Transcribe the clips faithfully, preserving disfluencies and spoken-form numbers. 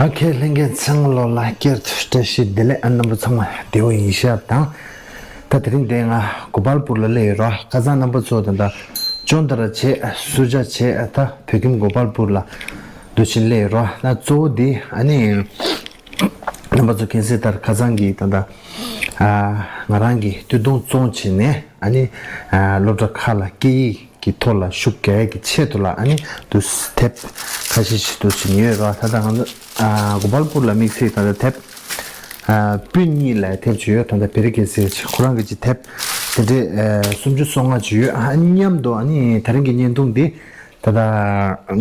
ཨོ་ཁེ། ལྷན་རྒྱས་ཚང་མ་ལོ་ལ་བསྐྱར་དུ་བཀྲ་ཤིས་བདེ་ལེགས། ཨ་རྣམ་པ་ཚང་མ་བདེ་པོ་ཡིན་ཤག་དང་། ད་དེ་རིང་འདི་ང་གོ་པལ་པུར་ལ་སླེབས་ཡོད་རོ། ཁ་སང་རྣམ་པ་ཚོ་ད་ལྟ་ཅོན་ཏ་ར་བྱས་སུ་ཇ་བྱས་ད་བོད་ཁྱིམ་གོ་པལ་པུར་ལ་འདུག་སེ་སླེབས་ཡོད་རོ། ད་གཙོ་བོ་འདི་ཨ་ནི་རྣམ་པ་ཚོ་མཁྱེན་གསལ་ལྟར་ཁ་སང་གི་ད་ལྟ་ང་རང་གི་སྟོད་ཐུང་བཙོང་བྱས་ནས་ཨ་ནི་སློབ་གྲྭ་ཁག་ལ་སྐད་ཡིག་གི་ཐོག་ལ་ཤུགས་རྒྱག་ཡས་ཀྱི་ཆེད་དུ་ལ་ཨ་ནི་འདུག་སེ་དེབ་ཁ་ཤས་ཤིག་འདུག་སེ་ཉོས་ཡོད་རོ། ད་ལྟ་ང་ཚོ་གོ་པལ་པུར་ལ་དམིགས་བསལ་ད་ལྟ་དེབ་པོད་གཉིས་ལ་དེབ་ཅིག་ཡོད། ད་ལྟ་བེ་རི་གེ་སི་ཁོ་རང་གི་ཅིག་དེབ་དེ་འདྲའི་སུམ་ཅུ་སོ་ལྔ་ཅིག་ཡོད། ཨ་མཉམ་དུ་ཨ་ནི་ད་རིང་གི་བརྙན་ཐུང་འདི་ད་ལྟ་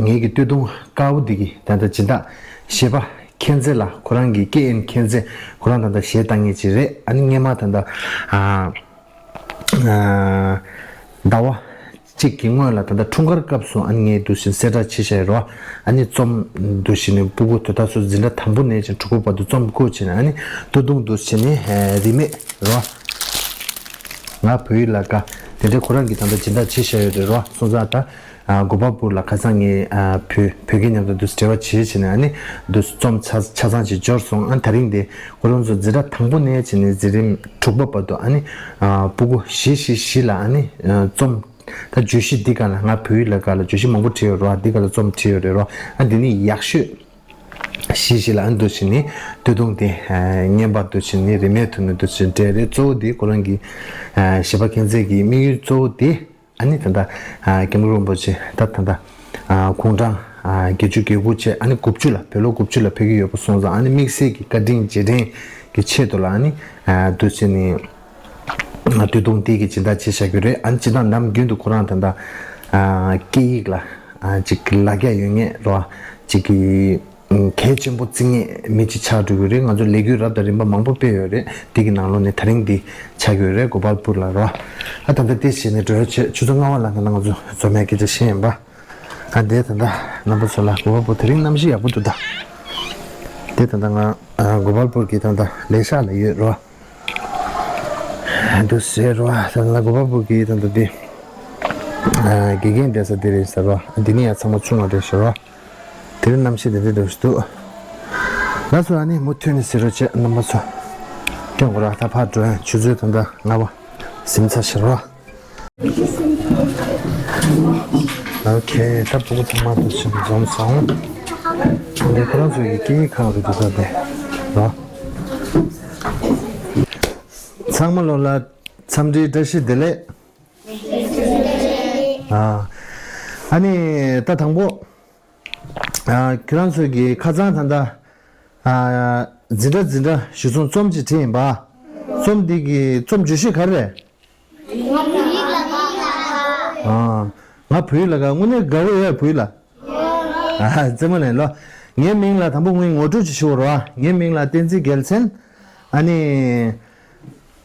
ངེད་ཀྱི་སྟོད་ཐུང་དཀར་པོ་འདི་གི་ད་ལྟ་སྦྱིན་བདག་གཞས་པ་མཁྱེན་བརྩེ་ལགས། ཁོ་རང་གི་ཀེ་ཨེན་མཁྱེན་བརྩེ། ཁོ་རང་ད་ལྟ་གཞས་བཏང་མཁན་ཅིག་རེད། ཨ་ནི་སྔོན་མ་ད་ལྟ་ཟླ་བ་གཅིག་གི་སྔོན་ལ་ད་ལྟ་འཁྲུངས་སྐར་སྐབས་སུ་ཨ་ནི་ངས་འདུག་སེ་གསལ་བསྒྲགས་བྱས་བཞག་ཡོད་རོ། ཨ་ནི་རྩོམ་འདུག་སེ་ནས་སྤུ་གུ་དེ་དག་ཚོ་འཛིན་གྲྭ་དང་པོ་ནས་ཀྱང་དྲུག་པ་བར་དུ་རྩོམ་བསྐུར་བྱས་ནས་ཨ་ནི་སྟོད་ཐུང་འདུག་སེ་ནས་རིན་མེད་རོ། ང་བོད་ཡིག་ལ་དགའ། དེ་འདྲའི་ཁོ་རང་གིས་ད་ལྟ་སྦྱིན་བདག་བྱས་བཞག་ཡོད་རེད་རོ། སོང་ཙང་ད་གོ་པལ་པུར་ལ་ཁ་སང་ངས་བོད་བོད་སྐད་མཉམ་དུ་འདུག་སེ་འབྲེལ་བ་བྱས་བྱས་ནས་ཨ་ནི་འདུག་སེ་རྩོམ་ཆ་ཆ་ཚང་ཅིག་འབྱོར་སོང་། ཨ་ནི་ད་རིང་འདི་ཁོ་རང་ཚོ་འཛིན་གྲྭ་དང་པོ་ནས་བྱས་ནས་འཛིན་རིམ་དྲུག་པ་བར་དུ་ཨ་ནི་སྤུ་གུ་བཞི་བཞི་བཞི་ལ་ཨ་ནི་རྩོམ། ད་བརྗོད་གཞི་འདི་ག་ལ་ང་བོད་ཡིག་ལ་དགའ་ལ་བརྗོད་གཞི་མང་པོ་བྲིས་ཡོད་རེད་རོ། འདི་ག་ལ་རྩོམ་བྲིས་ཡོད་རེད་རོ། ཨ་འདི་ནི་ཡག་ཤོས་བཞི་བཞི་ལ་ཨ་འདུག་སེ་ནི་སྟོད་ཐུང་དེ་བརྙན་པར་འདུག་སེ་ནི་རིན་མེད་ཐོག་ནས་འདུག་སེ་སྤྲད་རེད། གཙོ་བོ་དེ་ཁོ་རང་གི་གཞས་པ་མཁྱེན་བརྩེ་གི་དམིགས་ཡུལ་གཙོ་བོ་དེ་ཨ་ནི་ད་ལྟ་མཁན་པོ་རིན་པོ་ཆེ་ད་ད་ལྟ་དགུང་གྲངས་བརྒྱད་ཅུ་གྱ་དགུ་བྱས་ཨ་ནི་དགུ་བཅུ་ལ་བོད་ལོ་དགུ་བཅུ་ལ་ཕེབས་ཀྱི་ཡོད་པ་སོང་ཙང་ཨ་ནི་དམིགས་བསལ་གྱི་བཀའ་དྲིན་རྗེས་དྲན་གྱི་ཆེད་དུ་ལ་ཨ་ནི་འདུག་སེ་ནི། སྟོད་ཐུང་དེ་གི་སྦྱིན་བདག་བྱས་བཞག་རྒྱུ་རེད། ཨ་ནི་སྦྱིན་བདག་ནམ་རྒྱུན་དུ་ཁོ་རང་ད་ལྟ་སྐད་ཡིག་ལ་ཅིག་ལ་རྒྱ་ཡོད་མཁན་རོ། ཅིག་གི་གལ་ཆེན་པོ་བརྩི་མཁན་མི་ཅིག་ཆགས་འགྲོ་གི་རེད། ང་ཚོ་ལས་འགུལ་རབ་དང་རིམ་པ་མང་པོ་སྤེལ་ཡོད་རེད། དེ་གི་ནང་ལོགས་ནས་ད་རིང་འདི་ཆགས་ཡོད་རེད། གོ་པལ་པུར་ལ་རོ། ཨ་ད་ལྟ་དེ་བྱས་ནས་འགྲོ་ཡ་བྱས་ཆུ་ཚོད་ལྔ་པ་ལ་ད་ལྟ་ང་ཚོ་འཛོམས་ཡ་སྐད་ཆ་བཤད་ཡིན་པ། ཨ་དེ་ད་ལྟ་རྣམ་པ་ཚོ་ལ་གོ་པལ་པུར་དེ་རིང་གནམ་གཤིས་ཡག་པོ་འདུག་ད། དེ་ད་ལྟ་ང་གོ་པལ་པུར་གི་ད་ལྟ་ལས་ཤག་ལ་ཡོད་རོ། འདུག་ཟེར་རོ། ད་ལ་གོ་པལ་པུར་གི་ད་ལྟ་འདི་དགེ་རྒན་བསྡད་ས་འདི་རེད་ཟེར་རོ། འདི་ནི་ཡ་ཚང་མ་ཆུང་བ་རེད་ཟེར་རོ། དེ་རིང་གནམ་གཤིས་དེ་འདྲ་འདྲ་ཞིག་འདུག། ལགས་སོ། ཨ་ནི་མུ་མཐུད་ནས་ཟེར་རོ་བྱས་རྣམ་པ་ཚོ། སྐྱོང་དགོས་ར། ད་ཕར་འགྲོ་ཡ་ཆུ་ཚོད་ད་ལྟ་ལྔ་པ་ཟིན་ཚར་ཟེར་རོ། ཨོ་ཁེ། ད་སྤུ་གུ་ཚང་མ་འདུག་སེ་འཛོམས་སོང་། འདི་ཁོ་རང་ཚོ་ཡི་སྐད་ཡིག་ཁང་རེད་འདུག་ད་དེ་རོ། ཚང་མ་ལོ་ལ་འཚམས་འདྲི་བཀྲ་ཤིས་བདེ་ལེགས། ཨ་ཨ་ནི་ད་དང་པོ་ཨ་ཁྱོད་རང་ཚོ་གི་ཁ་སང་ད་ལྟ་ཨ་འཛིན་གྲྭ་འཛིན་གྲྭ་གཞི་བཟུང་རྩོམ་ཅིག་བྲིས་ཡིན་པ། རྩོམ་འདི་གི་རྩོམ་བརྗོད་གཞི་ག་རེ་རེད། ང་བོད་ཡིག་ལ་དགའ། ཨ། ང་བོད་ཡིག་ལ་དགའ། དངོས་གནས་དགའ་པོ་ཡོད་བོད་ཡིག་ལ། ཨ། རྩེད་མོ་ལེན་ལོ། ངའི་མིང་ལ་དང་པོ་ངའི་ངོ་སྤྲོད་ཅིག་ཞུ་བ་རོ། ངའི་མིང་ལ་བསྟན་འཛིན་རྒྱལ་མཚན། ཨ་ནི།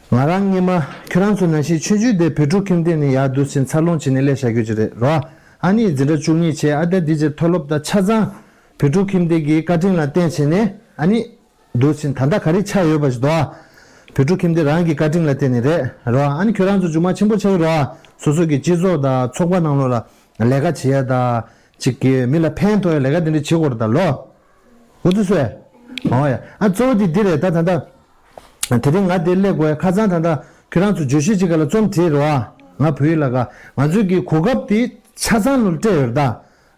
ང་རང་སྔོན་མ་ཁྱོད་རང་ཚོ་ནང་བཞིན་ཆུང་ཆུང་དེ་བོད་ཕྲུག་ཁྱིམ་སྡེ་ནས་ཡར་འདུག་སེ་འཚར་ལོངས་བྱས་ནས་སླེབས་བཞག་རྒྱུ་ཅིག་རེད་རོ། ཨ་ནི་འཛིན་གྲྭ་བཅུ་གཉིས་བྱས། ཨ་ད་འདི་རྗེས་མཐོ་སློབ་དང་ཆ་ཚང་བོད་ཕྲུག་ཁྱིམ་སྡེ་གི་བཀའ་དྲིན་ལ་བརྟེན་བྱས་ནས་ཨ་ནི། འདུག་ཟིན་ད་ལྟ་ག་རེ་ཆགས་ཡོད་པ་ཞིག་འདུག་ཨ། བོད་ཕྲུག་ཁྱིམ་སྡེ་རང་གི་བཀའ་དྲིན་ལ་བརྟེན་ནས་རེད་རོ། ཨ་ནི་ཁྱོད་རང་ཚོ་མཇུག་མ་ཆེན་པོ་ཆགས་ཀྱི་རོ། ཨ། སོ་སོ་གི་སྤྱི་ཚོགས་དང་ཚོགས་པ་ནང་ལོགས་ལ་ལས་ཀ་བྱེད་ཡ་དང་། ཅིག་གི་མི་ལ་ཕན་ཐོགས་ཡ་ལས་ཀ་དེ་འདྲ་བྱེད་དགོས་རེད་ད་ལོ། འོ་ཚོ་སོས། ཨོ་ཡ། ཨ་གཙོ་བོ་དེ་འདི་རེད་ད། ད་ལྟ་དེ་རིང་ང་འདིར་སླེབས་དགོས་ཡ་ཁ་སང་ད་ལྟ་ཁྱོད་རང་ཚོ་བརྗོད་གཞི་ཅིག་ག་ལ་རྩོམ་བྲིས་རོ། ཨ། ང་བོད་ཡིག་ལ་དགའ། ང་ཚོའི་གི་གོ་སྐབས་དེ་ཆ་ཚང་ལོ་སྤྲད་ཡོད་རེད་ད།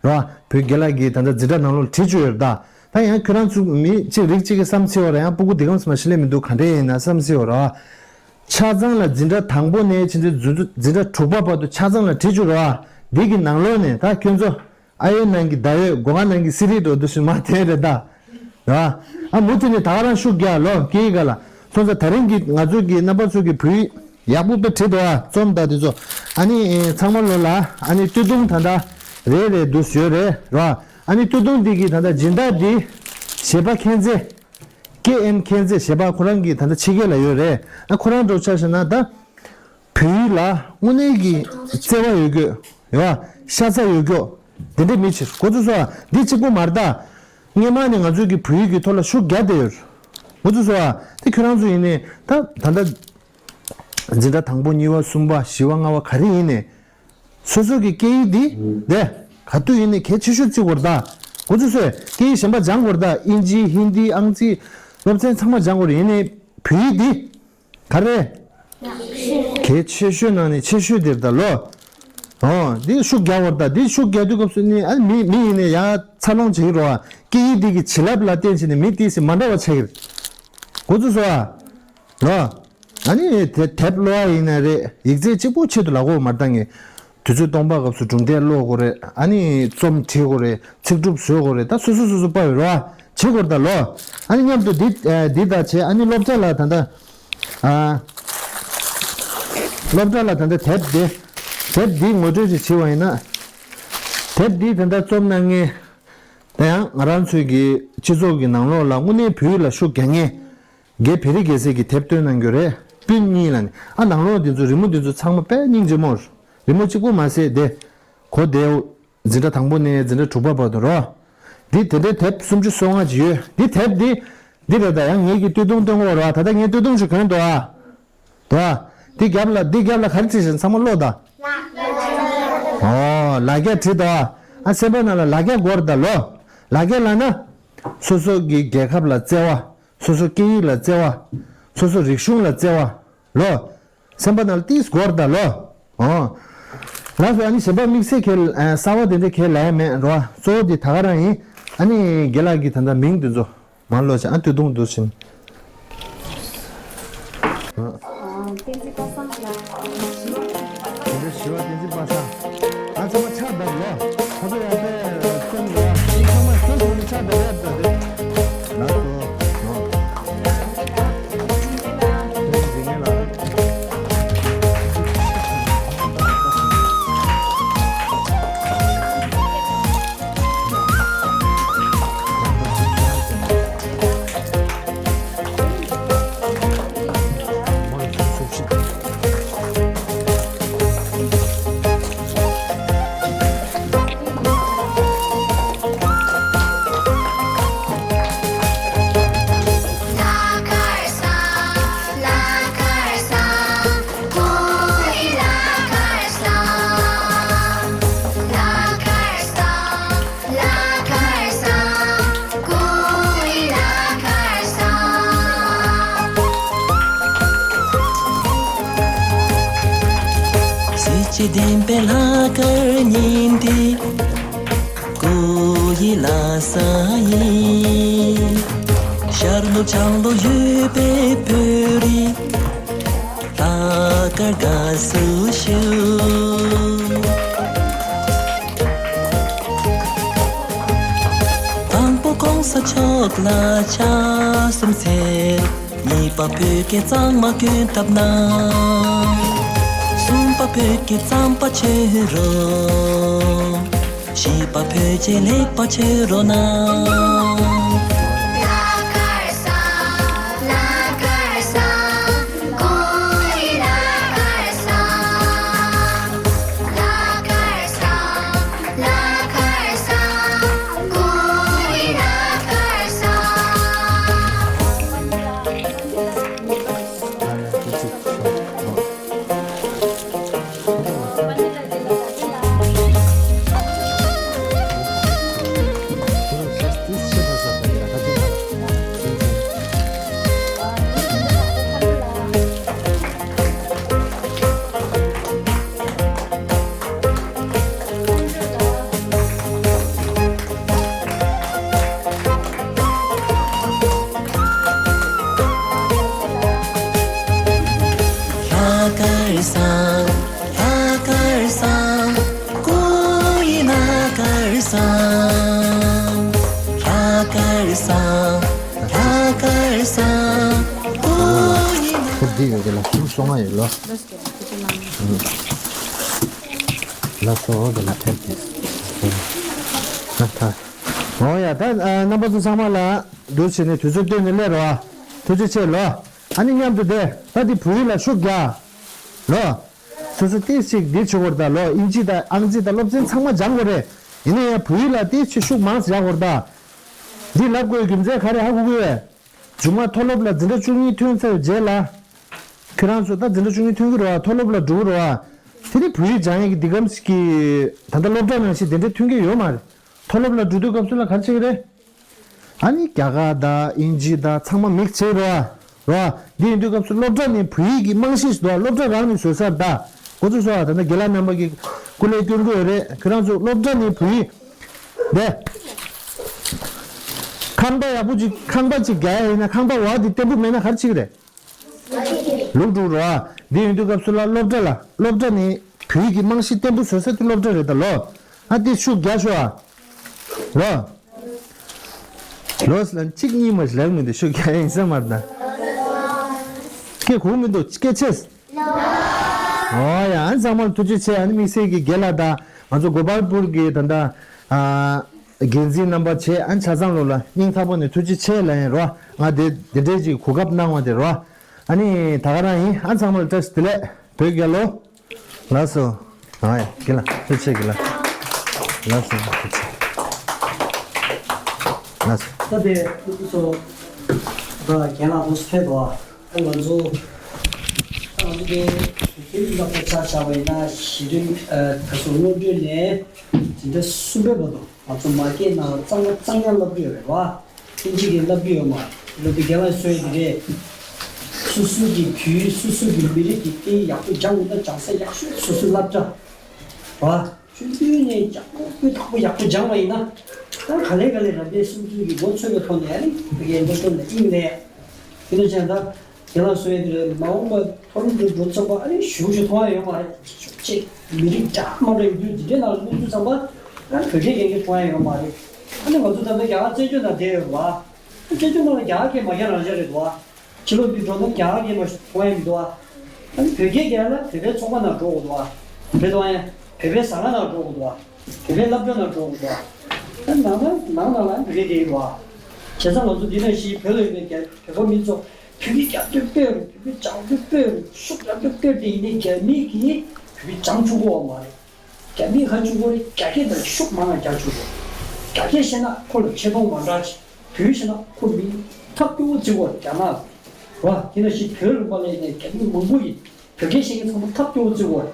རོ། བོད་རྒན་ལགས་ཀྱིས་ད་ལྟ་འཛིན་གྲྭ་ནང་ལོགས་བྲིས་བཅུག་ཡོད་རེད་ད། ད་ཡང་ཁྱོད་རང་ཚོ་མི་གཅིག་རིགས་གཅིག་གིས་བསམ་སྲིད་པ་རེད། ཡང་སྤུ་གུ་འདི་གམ་སེ་མ་ཤི་ལེ་མི་འདུག་ག་འདྲ་ཡིན་ན་བསམ་སྲིད་པ་རེད། ཆ་ཚང་ལ་འཛིན་གྲྭ་དང་པོ་ནས་ཕྱིན་ཚེ་འཛིན་འཛིན་གྲྭ་དྲུག་པ་བར་དུ་ཆ་ཚང་ལ་བྲིས་བཅུག་རོ། འདི་གི་ནང་ལོགས་ནས་ད་ཁྱོད་ཚོ་ཨ་ཡོད་ནང་གི་ད་ཡོད། སྒོ་ང་ནང་གི་སི་རི་འགྲོ་འདུག་ཞུ་མ་དེ་རེད་ད། ར། ཨ་མུ་མཐུད་ནས་ད་ག་རང་ཤུགས་རྒྱག་ལོ་སྐད་ཡིག་ག་ལ། སོང་ཙང་ད་རིང་གི་ང་ཚོ་གི་རྣམ་པ་ཚོ་གི་བོད་ཡིག་ཡག་པོ་དཔེ་བྲིས་འདུག་ཨ། རྩོམ་དང་དེ་ཚོ། ཨ་ནི་ཚང་མ་ལོ་ལ་ཨ་ནི་སྟོད་ཐུང་ད་ལྟ་རེ་རེ་འདུག་ཡོད་རེད་ར། ཨ་ནི་སྟོད་ཐུང་འདི་གི་ད་ལྟ་སྦྱིན་བདག་འདི་གཞས་པ་མཁྱེན་བརྩེ། ཀེ་ཨེན་མཁྱེན་བརྩེ་ཞེས་པ་ཁོ་རང་གི་ད་ལྟ་ཕྱི་རྒྱལ་ལ་ཡོད་རེད། ཨ་ཁོ་རང་འགྲོ་ཆ་བཞག་ན་ད་བོད་ཡིག་ལ་དངོས་གནས་ཀྱི་བརྩེ་བ་ཡོད་རྒྱུ་ཡོད་པ། ཤ་ཚ་ཡོད་རྒྱུ་དེ་འདྲའི་མི་ཕྱིར་འགོ་ཚུགས་སོ། འདི་གཅིག་པུ་མ་རེད་ད། སྔོན་མ་ནས་ང་ཚོས་ཀྱི་བོད་ཡིག་གི་ཐོག་ལ་ཤུགས་རྒྱག་བསྡད་ཡོད། འགོ་ཚུགས་སོ། དེ་ཁྱོད་རང་ཚོ་ཡིན་ནའི་ད་ད་ལྟ་འཛིན་གྲྭ་དང་པོ་གཉིས་པ་གསུམ་པ་བཞི་པ་ལྔ་པ་ག་རེ་ཡིན་ནའི། སོ་སོ་གི་སྐད་ཡིག་འདི་དེ་ག་དུས་ཡིན་ནའི་གལ་ཆེ་ཤོས་བརྩི་དགོས་རེད་ད། འུ་ཚོ་ཚོས་སྐད་ཡིག་གཞན་པ་སྦྱང་དགོས་རེད་ད། དབྱིན་ཇི་ཧིན་དི་ཨང་རྩིས་སློབ་ཚན་ཚང་མ་སྦྱང་དགོས་རེད། ཡིན་ནའི་བོད་ཡིག་འདི་ག་རེ། གལ་ཆེ་ཤོས་ནང་ནས་ཆེ་ཤོས་དེ་རེད་ད་ལོ། ཨོ་འདི་ཤུགས་རྒྱག་དགོས་རེད་ད། འདི་ཤུགས་རྒྱག་དུས་སྐབས་སུ་ནི་ཨ་ནི་མི་མི་ཡིན་ནའི་ཡང་འཚར་ལོངས་བྱེད་ཀྱི་རེད་བ། སྐད་ཡིག་འདི་གི་བྱིན་རླབས་ལ་བརྟེན་བྱས་ནས་མི་ཏིས་མ་འདྲ་བ་ཆགས་ཀྱི་རེད། འུ་ཚོ་ཚོ་བ། ལོ། ཨ་ནི་དེ་དེབ་ཀློག་ཡ་ཡིན་ན་རེད། ཡིག་ཚད་གཅིག་པོ་ཆེད་དུ་ལབ་དགོས་མ་རེད་ད། ངས་དུས་ཚོད་སྟོང་པ་སྐབས་སུ་སྒྲུང་དེབ་ཀློག་དགོས་རེད། ཨ་ནི་རྩོམ་བྲིས་དགོས་རེད། ཚིག་གྲུབ་བཟོ་དགོས་རེད། ད་སོ་སོ་སོ་སོ་པ་ཡོད་རེད་བ། བྱེད་དགོས་རེད་ད་ལོ། ཨ་ནི་མཉམ་དུ་འདི་ཨ་འདི་ད་བྱས། ཨ་ནི་སློབ་གྲྭ་ལ་ད་ལྟ་ཨ་སློབ་གྲྭ་ལ་ད་ལྟ་དེབ་འདི་དེབ་འདི་ངོ་སྤྲོད་ཅིག་བྱས་པ་ཡིན་ན། དེབ་འདི་ད་ལྟ་རྩོམ་གནང་མཁན། ད་ཡང་ང་རང་ཚོའི་གི་སྤྱི་ཚོགས་ཀྱི་ནང་ལོགས་ལ་དངོས་གནས་བོད་ཡིག་ལ་ཤུགས་རྒྱག་མཁན། རྒན་བེ་རི་རྒྱལ་མཚན་གྱིས་དེབ་བཏོན་གནང་རྒྱུ་རེད། སྤུན་གཉིས་ལ་ནི་ཨ་ནང་ལོགས་འདི་ཚོ་རི་མོ་འདི་ཚོ་ཚང་མ་དཔེ་སྙིང་རྗེ་མོ་རེད། རི་མོ་གཅིག་པོ་མ་ཟད་དེ། གོ་བདེ་བོ། འཛིན་གྲྭ་དང་པོ་ནས་འཛིན་གྲྭ་དྲུག་པ་བར་དུ་རོ། འདི་དེ་འདྲའི་དེབ་སུམ་ཅུ་སོ་ལྔ་ཅིག་ཡོད། འདི་དེབ་འདི། འདི་རེད་ད། ཡང་ངེད་ཀྱིས་སྟོད་ཐུང་སྟོན་གོ་རོ། ད་ལྟ་ངས་སྟོད་ཐུང་ཞིག་གོན་འདུག་ཨ། འདུག་ཨ། འདི་རྒྱབ་ལ་འདི་རྒྱབ་ལ་ག་རེ་བྲིས་ཤིང་ཚང་མ་ཀློག་ད། ཨོ་ལ་རྒྱ་བྲིས་འདུག་ཨ། ཨ་སེམས་པ་ནང་ལ་ལ་རྒྱ་དགོས་རེད་ད་ལོ། ལ་རྒྱ་ལབ་ན། སོ་སོ་གི་རྒྱལ་ཁབ་ལ་བརྩེ་བ། སོ་སོ་སྐད་ཡིག་ལ་བརྩེ་བ། སོ་སོ་རིག་གཞུང་ལ་བརྩེ་བ། ལོ། སེམས་པ་ནང་ལ་ཏིས་སྒོར་ད་ལོ། ཨོ། ལགས་སོ། ཨ་ནི་གཞན་པ་དམིགས་བསལ་གལ་ཨ་གསར་བ་དེ་འདྲ་གལ་ལ་ཡ་མེད་རོ། གཙོ་བོ་དེ་ད་ག་རང་ཡིན། ཨ་ནི་རྒན་ལགས་ཀྱི་ད་ལྟ་མིང་དེ་ཚོ་མ་ལོ་ཆ་ཨ་སྟོད་ཐུང་འདུག་ཕྱིན། བསྟན་འཛིན་པ་སངས་ལགས། དེ་འདྲ་ཞི་བ་བསྟན་འཛིན་པ་སངས། ཨ་ཚང་མ་ཕྱག་བརྡབ་ལོ། ཁོ་ཚོ་ཡང་དཔེ་སྟོན་འདུག་ཨ། ཁོ་ཚང་མ་སོ་སོ་ནས་ཕྱག་བརྡབ་ཡ་བརྡབ་དེ། ལགས་སོ། གཟི་བརྗིད་ལྡན་པའི་ལྷག་དཀར་ཉིན་འདི། སྐུ་ཡི་ལྷ་ས་ཡིན། ཤར་ནུབ་བྱང་ལ་ཡོད་པའི་བོད་རིགས། ལྷག་དཀར་དགའ་བསུ་ཞུ། དང་པོ་གོང་ས་མཆོག་ལ་ཕྱག་གསུམ་འཚལ། གཉིས་པ་བོད་ཀྱི་གཙང་མ་གྱོན་བཏབ་གནང་། གསུམ་པ་བོད་ཀྱི་རྩམ་པ་མཆོད་རོགས། བཞི་པ་བོད་ཆས་ལེགས་པ་མཆོད་རོགས་གནང་། ལྷག་དཀར་བཟང་། ལྷག་དཀར་བཟང་། སྐུ་ཡི་ལྷག་དཀར་བཟང་། ལྷག་དཀར་བཟང་། ལྷག་དཀར་བཟང་། སྐུ་ཡི་ལྷག་དཀར། འདི་ཡོད་ཀྱི་ལ་ཤུགས་སོང་ང་ཡོད་ལོ། ལ་སོ་འོ་དེ་ལ་ཕེབས་ཏེ། ལ་ཐ། འོ་ཡ་ད་རྣམ་པ་ཚོ་ཚང་མ་ལ་འདུག་བྱས་ནས་དུས་ཚོད་བཏོན་ནས་སླེབས་རོགས། ཐུགས་རྗེ་ཆེ་ལོ། ཨ་ནི་མཉམ་དུ་བསྡད་ད་འདི་བོད་ཡིག་ལ་ཤུགས་རྒྱག་ལོ། སོ་སོ་ཏིས་ཅིག་འདི་བྱེད་དགོས་རེད་ད་ལོ། ཨིན་ཇི་དང་ཨང་རྩིས་དང་སློབ་ཚན་ཚང་མ་སྦྱང་དགོས་རེད། ཡིན་ན་ཡང་བོད་ཡིག་ལ་ཏིས་ཅིག་ཤུགས་མང་ཙམ་རྒྱག་དགོས་རེད་ད། འདི་ལབ་དགོས་རྒྱུ་མཚན་ག་རེ་ཧ་གོ་གི་ཡོད། མཇུག་མ་མཐོ་སློབ་ལ་འཛིན་གྲྭ་བཅུ་གཉིས་ཐོན་ཚར་བའི་རྗེས་ལ། ཁྱོད་རང་ཚོ་ད་འཛིན་གྲྭ་བཅུ་གཉིས་ཐོན་གི་རེད་བ། མཐོ་སློབ་ལ་འགྲོ་གི་རེད་བ། དེ་ནི་བོད་ཡིག་སྦྱང་ཡས་ཀྱི་འདི་གམ་ཞིག་གི་ད་ལྟ་སློབ་གྲྭ་ནང་བཞིན་དེ་འདྲ་ཐོན་གི་ཡོད་མ་རེད། མཐོ་སློབ་ལ་འགྲོ་དུས་སྐབས་སུ་ལ་ག་རེ་བྱེད་ཀྱི་རེད། ཨ་ནི་རྒྱ་གར་དང་དབྱིན་ཇི་དང་ཚང་མ་མིག་བྱེད་རོགས། རོགས། འདི་ཡིན་དུས་སྐབས་སུ་སློབ་གྲྭ་ནས་བོད་ཡིག་གི་རྨང་གཞི་ཞིག་འདུག་སློབ་གྲྭ་རང་ནས་བཟོས་ས་ད། འགོ་ཚུགས་སོ། ད་ལྟ་རྒན་ལགས་རྣམ་པ་གིས་སྐུ་ལས་སྐྱོན་གྱི་ཡོད་རེད། ཁྱོད་རང་ཚོ་སློབ་གྲྭ་ནས་བོད་ཡིག་འདི། ཁང་པ་ཡག་པོ་ཅིག་ཁང་པ་ཅིག་རྒྱག་ཡ་ཡིན་ན། ཁང་པ་འོག་འདི་བརྟན་པོ་མེད་ན་ག་རེ་བྱེད་ཀྱི་རེད། ལུག་འགྲོ་རོགས། འདི་ཡིན་དུས་སྐབས་སུ་ལ་སློབ་གྲྭ་ལ། སློབ་གྲྭ་ནས་བོད་ཡིག་གི་རྨང་གཞི་བརྟན་པོ་བཟོ་ས་དེ་སློབ་གྲྭ་རེད་ད་ལོ། ཨ་དེ་ཤུགས་རྒྱག་ཤོག་ཨ། ལོ། ལོས་ལ་གཅིག་གཉིས་མ་ཞིག་ལབ་མི་འདུག་ཤུགས་རྒྱག་ཡིན་ས་མ་རེད་ད། སྐད་གོ་མི་འདུག་སྐད་ཆེ། ཨོ་ཡ། ཨ་ཚང་མར་ཐུགས་རྗེ་ཆེ། ཨ་ནི་དམིགས་བསལ་གྱི་རྒན་ལགས་དང་ང་ཚོ་གོ་པལ་པུར་གྱི་ད་ལྟ་ཨ་འགན་འཛིན་རྣམ་པ་བྱས། ཨ་ཆ་ཚང་ལོ་ལ་སྙིང་ཐག་པ་ནས་ཐུགས་རྗེ་ཆེ་ལབ་ཡིན་རོ། ང་དེ་དེ་འདྲའི་ཅིག་གོ་སྐབས་གནང་བ་དེ་རོ། ཨ་ནི་ད་ག་རང་ཡིན། ཨ་ཚང་མ་ལ་བཀྲ་ཤིས་བདེ་ལེགས། བོད་རྒྱལ་ལོ། ལགས་སོ། ཨ་ཡ། རྒན་ལགས་ཐུགས་རྗེ་ཆེ། རྒན་ལགས། ལགས་སོ། ཐུགས་རྗེ་ཆེ། ལགས་སོ། ད་དེ་སོ། ད་རྒན་ལགས་དུས་ཕེབས་པ། ང་ཚོ་ང་ཚོ་དེ་དེ་ལ་ཕར་ཆ་བཞག་པ་ཡིན་ན། གཞི་རིམ་ད་སོ་སྔོན་འགྲོ་ནས་འཛིན་གྲྭ་གསུམ་པའི་བར་དུ་ང་ཚོ་མ་སྐད་ནང་གཙང་མ་གཙང་རྐྱང་བསླབ་ཀྱི་ཡོད་རེད་བ། ཨིན་ཇི་གི་བསླབ་ཀྱི་ཡོད་མ་རེད། བསླབ་དུས་རྒན་ལགས་གསུངས་ཡ་དེ་རེད། སོ་སོ་གི་བོད་སོ་སོ་གི་མི་རིགས་ཀྱི་སྐད་ཡག་པོ་སྦྱང་འོས་ན་སྦྱང་ས་ཡག་ཤོས་སོ་སོའི་སློབ་གྲྭ་བ། ཆུང་དུས་ནས་ཡག་པོ་སྤུས་དག་པོ་ཡག་པོ་སྦྱངས་པ་ཡིན་ན། ད་ག་ལེ་ག་ལེ་རང་རྒྱལ་སྲུང་སྐྱོབ་ཀྱི་འགོ་ཚུགས་པའི་ཐོག་ནས་ཨ་ནི་བོད་སྐད་སློབ་སྟོན་ལ་དབྱིངས་ལས། དེ་འདྲ་བྱས་ན་ད་རྒན་ལགས་གསུངས་ཡ་དེ་རེད། མ་འོངས་པ་མཐོ་རིམ་དུ་འགྲོ་ཚར་བ་ཨ་ནི་ཞུ་ཞུ་མཐོང་ཡ་ཡོད་མ་རེད། ཅིག་མི་རིགས་འདྲ་མ་འདྲ་ཡོད་དུས་འདི་འདྲའི་ནང་ལ་སླེབས་དུས་ཙམ་པ་ཨ་ནི་བོད་སྐད་རྒན་རྒན་མཐོང་ཡ་ཡོད་མ་རེད། ཨ་ནི་ང་ཚོ་ད་ལྟ་རྒྱ་གར་བཙན་བྱོལ་ནང་བསྡད་ཡོད་རེད་བ། བཙན་བྱོལ་ནང་ལ་རྒྱ་གར་སྐད་མ་རྒྱག་རང་བཞག་རེད་འདུག་བ། ཕྱི་ལོགས་འདི་འགྲོ་ན་རྒྱ་གར་སྐད་མ་གཏོང་ཡ་མི་འདུག་བ། ཨ་ནི་བོད་སྐད་རྒྱག་ན་བོད་པའི་ཚོགས་པ་ནང་འགྲོ་དགོས་འདུག་བ། བོད་དོན་ཡང་བོད་པའི་ཟ་ཁང་ནང་འགྲོ་དགོས་འདུག་བ། བོད་པའི་སློབ་གྲྭ་ནང་འགྲོ་དགོས་འདུག་བ། ཨ་ནང་ན་ནང་ནང་ལ་བོད་སྐད་རྒྱག་གི་འདུག་བ། བྱས་ཙང་ང་ཚོ་འདི་ནང་བཞིན་བོད་ལ་ཡོད་པའི་རྒྱ་བོད་པ་མི་ཚོ་བོད་སྐད་རྒྱག་འདོད་དཔེ་རུ། བོད་སྐད་སྦྱང་འདོད་དཔེ་རུ། ཤུགས་རྒྱག་འདོད་དཔེ་རུ། དེ་ཡིན་ནའི་རྒྱ་མི་གིས་བོད་སྐད་སྦྱང་བཅུག་གོ་བ་མ་རེད། རྒྱ་མིས་ག་བཅུག་གོ་རེད། རྒྱ་སྐད་དང་ཤུགས་མང་ང་རྒྱག་བཅུག་གོ། རྒྱ་སྐད་ཤེས་ན་ཁོ་ལ་ཆེ་མཐོང་མ་འདྲ་ཅིག་བོད་ཤེས་ན་ཁོ་མི་ཐབས་སྐྱོ་བོ་བརྩི་གོ་རེད་རྒྱ་ནག་ལ། བ། དེ་ནང་བཞིན་བོད་ལུང་པ་ལ་ཡིན་ནའི་རྒྱ་མི་མང་པོ་ཡིན། བོད་སྐད་ཤེས་མཁན་ཚང་མ་ཐབས་སྐྱོ་བོ་བརྩི་གོ་རེད།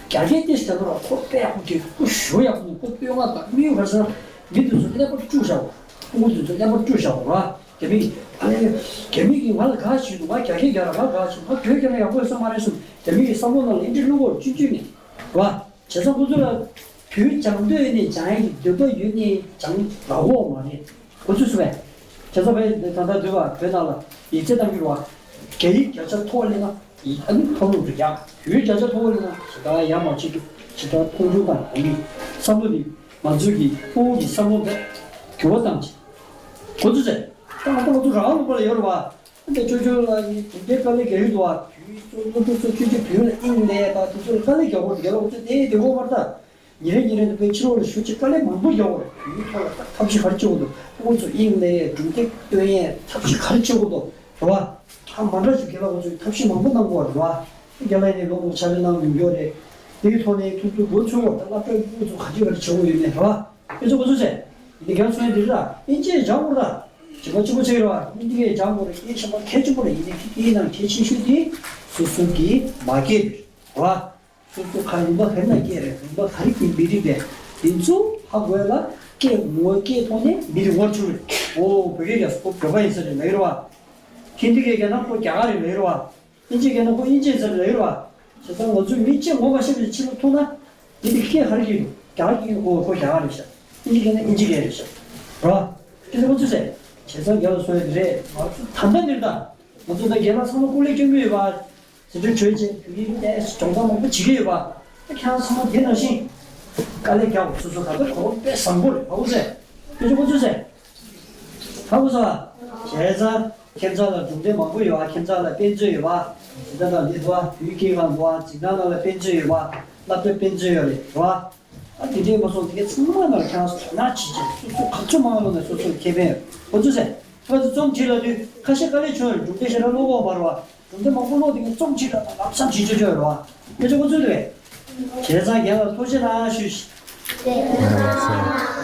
རྒྱ་སྐད་དེ་ཞེ་དྲག་ར་ཁོ་དཔེ་ཡག་པོ་གི། ཁོ་ཞུ་ཡག་པོ་ནི། ཁོ་བསྟོད་བསྔགས་དང་མིའུ་ག་ས་མི་དེ་ཚོ་ཀླད་པ་དཀྲུགས་བཞག་གོ། ཕྲུ་གུ་དེ་ཚོ་ཀླད་པ་དཀྲུགས་བཞག་གོ་ར། རྒྱ་མི་གིས་ཨ་ལེ། རྒྱ་མི་གིས་ང་ལ་ག་བྱེད་འདུག་ང་རྒྱ་སྐད་རྒྱག་ར་ང་ག་བྱེད། ང་བོད་རྒྱག་ན་ཡག་པོ་ཡོད་ས་མ་རེད་གསུངས། རྒྱ་མི་གི་བསམ་བློ་ནང་ལ་འདི་འདྲ་བླུག་གོ་རེད། ཆུང་ཆུང་ནས་ར། བྱས་ཙང་ཁོ་ཚོ་ལ་བོད་སྦྱང་འདོད་ཡོད་ནས་སྦྱང་ཡག་གི་འདོད་པ་ཡོད་ནས་སྦྱང་རག་གོ་མ་རེད། ཁོ་ཚོས་སུ་བས། བྱས་ཙང་བས་ད་ལྟ་འདུལ་བ་བོད་ནང་ལ་ཡིག་ཚད་གཏང་རྒྱུ་རེད་བ། རྒྱ་ཡིག་བརྒྱ་ཆ་མཐོ་བ་སླེབས་ན་ཡིག་ཨ་ནི་མཐོ་སློབ་ཏུ་རྒྱག་བོད་ཡིག་བརྒྱ་ཆ་མཐོ་བ་སླེབས་ན་ཞེ་དྲག་ཡག་མ་བྱེད་རྒྱུ། ཞེ་དྲག་མཐོང་ཆུང་དང་གོང་གི་བསམ་བློ་འདི་ང་ཚོའི་གི་ཕྲུ་གུ་གི་བསམ་བློ་འདི་འགྱུར་བ་གཏང་བྱེད། ཁོ་ཚོས་ཟེར། ད་ང་ཚོ་ང་ཚོ་རང་ལུགས་པ་ལ་ཡོད་རེད་བ། འདི་ཆོས་ཆོས་ལ་ཡིན་དེ་འདྲའི་དཀའ་ལས་རྒྱག་གི་འདུག་བ། བོད་སློབ་ཕྲུག་ཚོ་ཆོས་ཆོས་བོད་ལ་དབྱིངས་ལས་པ་དེ་ཚོ་ལ་དཀའ་ལས་རྒྱག་དགོས་རེད། རྒྱ་ལ་འུ་ཚོ་དེ་དེ་འོ་མར་ད། ཉིན་རེ་ཉིན་རེ་འདི་པའི་ཕྱི་ལོགས་ལ་ཞུ་ཅིག་དཀའ་ལས་མང་པོ་རྒྱག་དགོས་རེད། བོད་ཡིག་ཐོག་ལ་ཐབས་ཤེས་ག་རེ་བྱེད་དགོས་འདུག་ཕྲུ་གུ་ཚོ་དབྱིངས་ལས་སྒྲུང་དེབ་སྟོན་ཡས་ཐབས་ཤེས་ག་རེ་བྱེད་དགོས་འདུག་རེད་བ། ཨ་མ་འདྲ་ཞིག་རྒན་ལགས་འུ་ཚོས་ཐབས་ཤེས་མང་པོ་གནང་དགོས་རེད་བ། རྒན་ལགས་ནས་ལོ་མང་ཕྱག་ལས་གནང་མྱོང་ཡོད་རེད། དེའི་ཐོག་ནས་ཐུགས་ཚུར་འགོ་ཚུགས་པར་ད་སློབ་གྲྭའི་ཕྲུ་གུ་ཚོ་ག་ཅི་ག་རེ་བྱེད་དགོས་ཡོད་མེད་རེད་བ། དེ་ཚོ་འུ་ཚོས་འདི་རྒན་གསུང་ཡས་འདི་རེད། ཨིན་ཇི་སྦྱང་དགོས་རེད། བྱེད་པ་གཅིག་པོ་ཚེ་རེད་བ། ཨིན་ཇི་སྦྱང་དགོས་རེད། སྐད་ཆ་མ་གལ་ཆེན་པོ་རེད། ཡིན་ནའི་དེའི་ནང་གལ་ཆེ་ཤོས་དེ་སོ་སོ་གི་མ་སྐད་རེད་བ། སོ་སོ་ག་རེ་ལུང་པ་ག་རེ་ན་སྐད་རེད། ལུང་པ་ག་རེ་གི་མི་རིགས་རེད། དེ་ཚོ་ཧ་གོ་ཡ་ལ་སྐད་ངོ་སྐད་ཐོག་ནས་མི་རིགས་དབར་ཆུང་རེད། ཨོ་བོད་སྐད་རྒྱག་སོ་བོད་པ་ཡིན་ས་རེད་ལབ་ཡོད་རེད་བ། ཧིན་དི་སྐད་རྒྱག་ན་ཁོ་རྒྱ་གར་རེད་ལབ་ཡོད་རེད་བ། ཨིན་ཇི་རྒྱག་ན་ཁོ་ཨིན་ཇི་ཡིན་ས་རེད་ལབ་ཡོད་རེད་བ། བྱས་ཙང་ང་ཚོས་མི་གཅིག་ངོ་མ་ཤེས་པའི་ཕྱི་ལོགས་མཐོང་ན་འདི་འདི་སྐད་ག་རེ་སྐད་འདུག་རྒྱ་གར་སྐད་ཨོ་ཁོ་རྒྱ་གར་རེད་ཤག་ཨིན་ཇི་སྐད་ན་ཨིན་ཇི་སྐད་རེད་ཤག་རེད་བ། དེ་ཚོ་ཁོ་ཚོས་ཟེར། བྱས་ཙང་རྒན་ལགས་གསུངས་ཡ་དེ་རེད། ང་ཚོ་ད་ལྟ་འདིར་ད་ང་ཚོ་ད་རྒན་ལགས་ཚང་མ་སྐུ་ལས་སྐྱོན་གྱི་ཡོད་པ། ཟེར་དུས་གྲོས་བྱས་བོད་ཡིག་ནས་སྦྱོང་བརྡར་མང་པོ་བྱེད་ཀྱི་ཡོད་པ། ཁྱེད་རང་ཚང་མ་དེ་ནང་བཞིན་དཀའ་ལས་རྒྱག་དགོས། སོ་སོ་ད་ལྟ་གོ་སྐབས་དཔེ་བཟང་པོ་རེད། ཧ་གོ་སོང་། དེ་ཚོ་ཁོ་ཚོས་ཟེར། ཧ་གོ་སོང་ཨ། བྱས་ཙང་ཁྱེད་ཚང་ལ་གྲུབ་འབྲས་མང་པོ་ཡོད་ཨ། ཁྱེད་ཚང་ལ་དཔེ་མཛོད་ཡོད་པ། དེ་ལྟ་དང་འདི་ཚོ་བོད་ཡིག་སྐད་ཁང་འདུག་ཨ། འཛིན་ཁང་ནང་ལ་དཔེ་མཛོད་ཡོད་པ། སློབ་གྲྭ་དཔེ་མཛོད་ཡོད་རེད་རེད་བ། ཨ་དེ་འདྲའི་མ་སོང་དེ་གའི་ཚང་མ་ནང་ཁྱེད་རང་ཚོ་དོ་སྣང་བྱེད་ཅིག་སོ་སོ་ག་ཚོད་མང་ལོ་ནས་སོ་སོར་ཁེ་ཕན་ཡོད། ཁོ་ཚོ་ཟེར། ཁོ་ཚོ་རྩོམ་བྲིས་ལ་དུས་ཁ་ཤས་དཀའ་ལས་བྱུང་ཡོད། གྲུབ་འབྲས་ཞེ་དྲག་ཀློག་གོ་བར་བ། གྲུབ་འབྲས་མང་པོ་ཀློག་དེ་གའི་རྩོམ་བྲིས་ལ་ལམ་སང་བྲིས་ཆོག་ཆོག་ཡོད་རེད་བ། ཁྱེད་ཚོ་ཁོ་ཚོ་རེད། བྱས་ཙང་རྒན་ལགས་ཐུགས་རྗེ་གནང་ཞུ་ཞིག་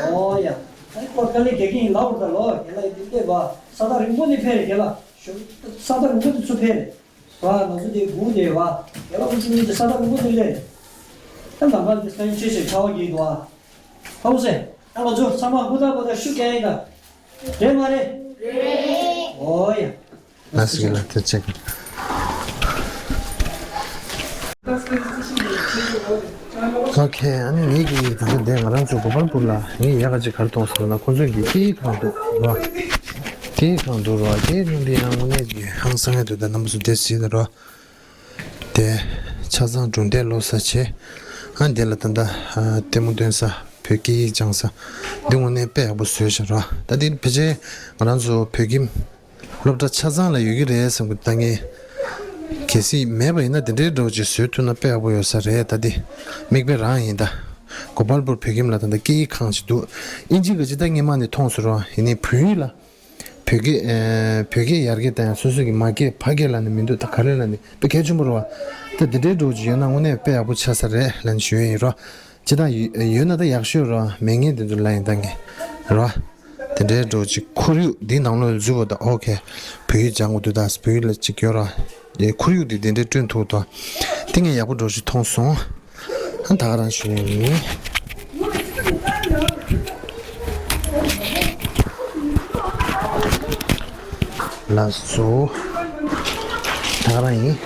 ཨོ་ཡ། ཨ་ནི་ཁོ་དཀའ་ལས་རྒྱག་གི་ཡིན་ལབ་རེད་ད་ལོ། རྒན་ལགས་ཡིན་དུས་སླེབས་བ། ས་ཐག་རིང་པོ་ནས་ཕེབས་རེད་རྒན་ལགས། ཞོ་ས་ཐག་རིང་པོ་དེ་ཚུར་ཕེབས་རེད། བ་ང་ཚོ་དེ་སྒུག་བསྡད་བ། རྒན་ལགས་ཁོ་ཚོ་གཉིས་ཀྱི་ས་ཐག་རིང་པོ་དེ་སླེབས་རེད། ད་ལམ་ཁ་དེ་སང་ཉིན་ཆོས་ཞིག་ཆར་པ་བརྒྱབ་འདུག་བ། ཧ་གོ་སོང་། ད་ང་ཚོ་ཚང་མ་ཧུར་ཐག་པ་ཐག་ཤུགས་རྒྱག་ཡིན་ད། རེད་མ་རེད། རེད། ཨོ་ཡ། ལ་སི་ལ་དེ་ཅེག་ཨོ་ཁེ། ཨ་ནི་ངེད་ཀྱིས་ད་ལྟ་འདི་ང་རང་ཚོ་གོ་པལ་པུར་ལ་ངས་ཡག་ག་ཅིག་ག་རེ་མཐོང་སོང་ན། ཁོང་ཚོས་ཀྱི་སྐད་ཡིག་གང་འདུག་རོ། སྐད་ཡིག་གང་འདུག་རོ། སྐད་ཡིག་གང་འདུག་ཡང་དངོས་གནས་ཀྱི་ཧང་སང་ཡ་འདུག་ད་རྣམ་པ་ཚོ་དེ་གཟིགས་ན་རོ། དེ་ཆ་ཚང་གྲུབ་འབྲས་ལོ་ས་བྱས། ཨ་འདི་ལ་ད་ལྟ་ལྟད་མོ་སྟོན་ས། བོད་སྐད་ཡིག་སྦྱང་ས། འདི་དངོས་གནས་དཔེ་ཡག་པོ་བཟོས་ཤག་རོ། ད་འདི་ཕལ་ཆེར་ང་རང་ཚོ་བོད་ཁྱིམ་སློབ་གྲྭ་ཆ་ཚང་ལ་ཡོད་ཀྱི་རེད་བསམ་གི། ད་ངས་གལ་སྲིད་མེད་པ་ཡིན་ན་དེ་འདྲའི་འདྲ་བོ་ཅིག་བཟོས་ཐུབ་ན་དཔེ་ཡག་པོ་ཡོད་ས་རེད། ད་འདི་མིག་དཔེ་རང་ཡིན་ད། གོ་པལ་པུར་བོད་ཁྱིམ་ལ་ད་ལྟ་སྐད་ཡིག་ཁང་ཅིག་འདུག་ཨིན་ཇི་ག་ཅིག་ད་སྔོན་མ་ནས་མཐོང་སོང་རོ། ཡིན་ནའི་བོད་ཡིག་ལ། བོད་སྐད། ཨེ། བོད་སྐད་ཡར་རྒྱས་བཏང་ཡང་སོ་སོ་གི་མ་སྐད་ཕ་སྐད་ལབ་ནས་མི་འདུག་ད་ག་རེ་ལབ་ནས་དཔེ་གལ་ཆེན་པོ་རེད་བ། ད་འདི་འདྲའི་འདྲ་བོ་ཅིག་ཡོད་ན་དངོས་གནས་དཔེ་ཡག་པོ་ཆགས་ས་རེད་ལབ་ནས་ཞུ་ཡ་ཡིན་རོ། ཇི་ལྟར་ཡོད་ན་ད་ཡག་ཤོས་རོ། མེད་མཁན་དེ་ཚོ་ལ་ཡིན་ད་ངས་རོ། དེ་འདྲའི་འདྲ་བོ་ཅིག་ཁོར་ཡུག་འདིའི་ནང་ལོགས་འཛུལ་བ་ད། ཨོ་ཁེ། བོད་ཡིག་སྦྱང་དགོས་འདུག་ད་བོད་ཡིག་ལ་ཅིག་ཡོད་རོ། ཁོར་ཡུག་འདི་དེ་འདྲའི་བསྐྲུན་ཐུབ་ད། དེ་ངས་ཡག་པོ་འདྲ་བོ་ཅིག་མཐོང་སོང་། ད་ག་རང་ཞུ་ཡ་ཡིན། ལགས་སོ། ད་ག་རང་ཡིན།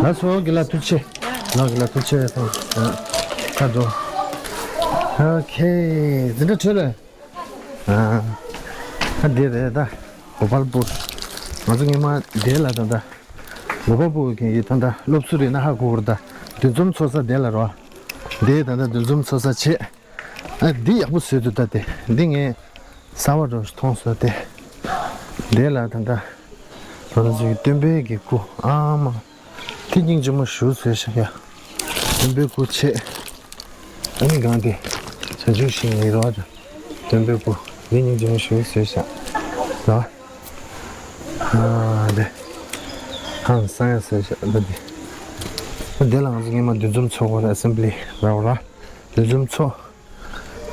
ལགས་སོ། དགེ་ལགས་ཐུགས་རྗེ་ཆེ། ལགས། དགེ་ལགས་ཐུགས་རྗེ་ཆེ། ཁ་དྲོ། ཨོ་ཁེ། འཛིན་གྲྭ་གྲོལ་རེད། ཨ། ད་འདི་རེད་ད། གོ་པལ་པུར། ང་ཚོ་སྔོན་མ་འདི་ལ་ད་ལྟ། གོ་པལ་པུར་གི་ད་ལྟ་སློབ་ཟུར་རེད་ན་ཧ་གོ་བར་ད། འདུ་འཛོམས་ཚོགས་ས་འདི་ལ་རོ། འདི་ད་ལྟ་འདུ་འཛོམས་ཚོགས་ས་བྱས། ཨ། འདི་ཡག་པོ་བཟོས་འདུག་ད་དེ། འདི་ངས་གསར་པ་འདྲ་བོ་ཞིག་མཐོང་སོང་དེ། འདི་ལ་ད་ལྟ་ང་རང་ཚོའི་སྟོན་པའི་གི་སྐུ། ཨ་མ། དེ་སྙིང་རྗེ་མོ་ཞེ་པོ་བཟོས་ཤག་ཡ། སྟོན་པའི་སྐུ་བྱས། ཨ་ནི་གང་དེ། བྱང་ཆུབ་ཤིང་ཡིན་རོགས། སྟོན་པའི་སྐུ། འདི་སྙིང་རྗེ་མོ་ཞེ་པོ་བཟོས་ཤག་ལ། ཨ་དེ། ཧང་སང་ཡ་བཟོས་ཤག་ད་དེ། ཨ་དེ་ལ་ང་ཚོ་སྔོན་མ་འདུ་འཛོམས་ཚོགས་པ་ར། ཨེ་སེམ་བྷི་ལི་ར་བ་ར། འདུ་འཛོམས་ཚོགས།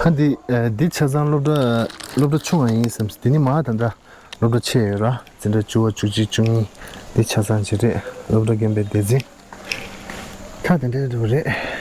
ཨ་འདི། ཨ་འདི་ཆ་ཚང་སློབ་གྲྭ། སློབ་གྲྭ་ཆུང་བ་ཡིན་བསམ། དེ་ནི་མ་ད་ལྟ་སློབ་གྲྭ་ཆེ་ཡོད་ར། འཛིན་གྲྭ་བཅུ་པ། བཅུ་གཅིག། བཅུ་གཉིས། འདི་ཆ་ཚང་ཅིག་རེད། སློབ་གྲྭ་རྒན་པའི་སྡེ་ཚན། ད་དེ་འདྲའི་འདྲ་བོ་རེད།